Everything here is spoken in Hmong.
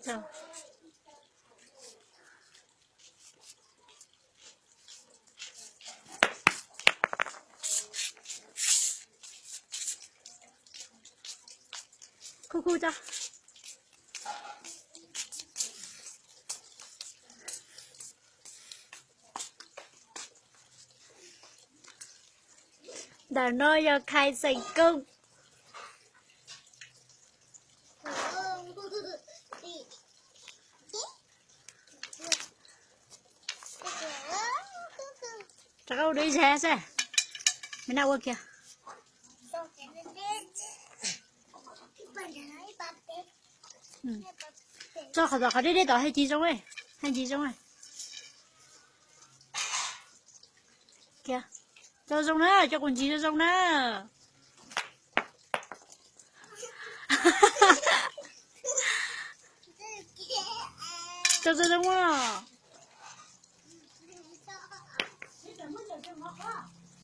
Khu khu tso. Ntawm no yog khai xeem koob. Rov qab ua dua ib zag seb. Me na ua kiag. Tso qhov tom qhov deb deb tom, haj ci zoo, haj ci zoo. Tso zoo na, cov quas ntsis zoo zoo na. Tso zoo zoo os.